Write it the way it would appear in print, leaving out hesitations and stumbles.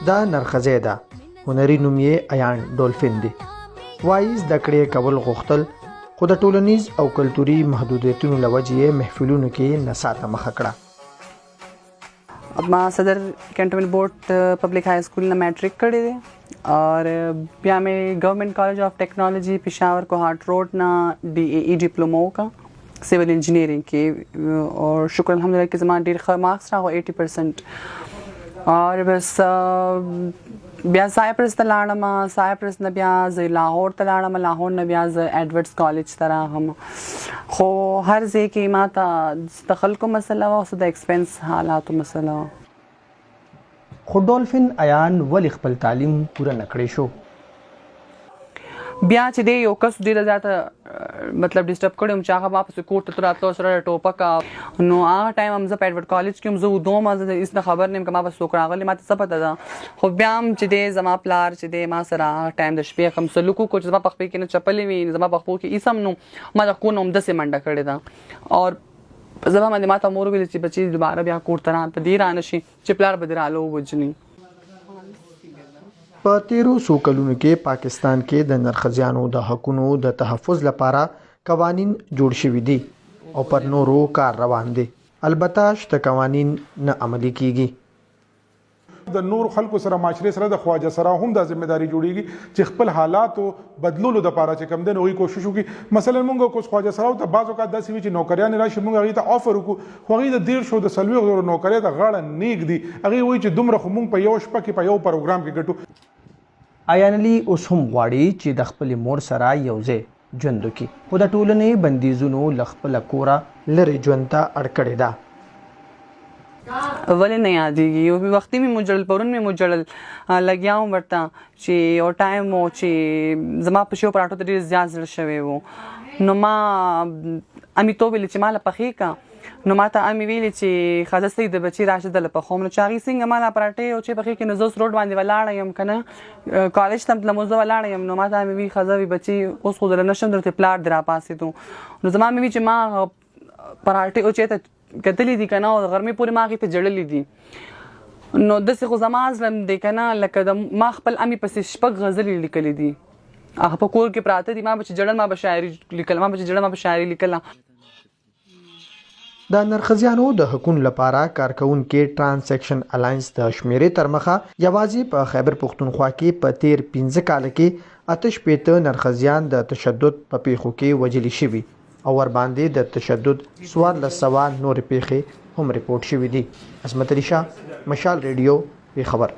دا نرښځی ده، هنري نوم یې ایان ډولفین دی. وایي زده کړې یې کول غوښتل خو د ټولنیز او کلتوري محدودیتونو له وجې یې محفلونو کې نڅا ته مخه کړه. ما صدر کینټونمنټ بورډ پبلک های سکول نه میټریک کړی دی او بیا مې ګورنمنټ کالج اف ټیکنالوجي پېښور کوهاټ روډ نه ډي ای ای ډیپلوما وکړه سیول انجینیرینګ کې، او شکر الحمدلله کې زما ډیر ښه مارکس راغو، 80%. او بس بیا سایپرس ته لاړم، سایپرس نه بیا زه لاهور ته لاړم، لاهور نه بیا زه ایډورډز کالج ته راغم. خو هر ځای کې ما ته د خلکو مسله وه او د ایکسپنس حالاتو مسله وه. خو ډولفین ایان ولې خپل تعلیم پوره نه کړی شو؟ بیا چې دی یو کس ډیره زیاته مطلب ډیسټرب کړم چې هغه ما پسې کور ته راتلو سره ټوپک. نو هغه ټایم هم زه په ایډورډ کالج کې زه ودوم، زه هیڅ نه خبر نیم که ما پسې څوک راغلی، ما ته څه پته ده. خو بیا هم چې دی زما پلار چې دی ما سره هغه ټایم د شپې کوم سلوک وکړو چې زما په خپې کې نه چپلې وي، زما په خپو کې هیڅ هم، نو ما د کور نه همداسې منډه کړې ده. او په ځبه باندې ما ته مور ویل چې بچی دوباره بیا کور ته را په دې رانه شي چې پلار به دې راله ووژني. په تېرو څو کلونو کې پاکستان کې د نرښځیانو د حقونو د تحفظ لپاره قوانین جوړ شوي دي او پر نورو کار روان دی، البته شته قوانین نه عملي کېږي. د نور خلکو سره، معاشرې سره د خواجه سرا هم دا ذمہ داری جوړیږي چې خپل حالاتو بدلولو د پاره چې کم دی نو کوشش وکړي. مثلا مونږ کوس خواجه سراو ته بعضو کا داسې وي چې نوکریان راشي، مونږ هغه ته آفر وکړو، خو هغه د 30 د 40 زرو نوکرې ته غاړه نیږدي. هغه وایي چې دومره خو مونږ په یو شپه کې په یو پروګرام کې ګټو. ایان علي اوس هم غواړي چې د خپلې مور سره یو ځای ژوند وکړي، خو د ټولنې بندیزونو له خپله کوره لرې ژوند ته اړ کړې ده. ولې نه یادېږي؟ یو وختي مې مجړل، پرون مې مجړل، لګیا وم ورته چې یو ټایم و چې زما په شیو پراټو ته ډېر زیات زړه شوی و، نو ما امي ته وویل چې ما له پخې که. نو ما ته امي ویلي چې ښځه صحیح د بچي راشه دله پخوم. نو چې هغې څنګه ما لا پراټې او چې پخې کې، نو زه اوس روډ باندې ولاړه یم که نه، کالج ته تلم، اوس زه ولاړه یم. نو ما ته امي وی ښځه وی بچي اوس خو زه نه شم درته، پلار دې راپاڅېدو. نو زما امي وی چې ما پراټې او چې ته کتلې دي که نه، او غرمې پورې ما هغې ته ژړلې دي. نو داسې خو زما زړه دی که نه، لکه د ما خپل امي پسې شپږ غزلې لیکلې دي، هغه په کور کې پراته دي. ما به چې ژړل ما به شاعري لیکله، ما به چې ژړل ما به شاعري لیکله. د نرښځیانو د حقونو لپاره کارکوونکې ټرانس اکشن الاینس د شمېرې ترمخه یوازې په خیبر پښتونخوا کې په تېر پنځه کاله کې 68 نرښځیان د تشدد په پېښو کې وژلي شوي او ورباندې د تشدد 1400 نورې پېښې هم رپورټ شوې دي. عصمت علي شاه، مشال رېډیو، پېښور.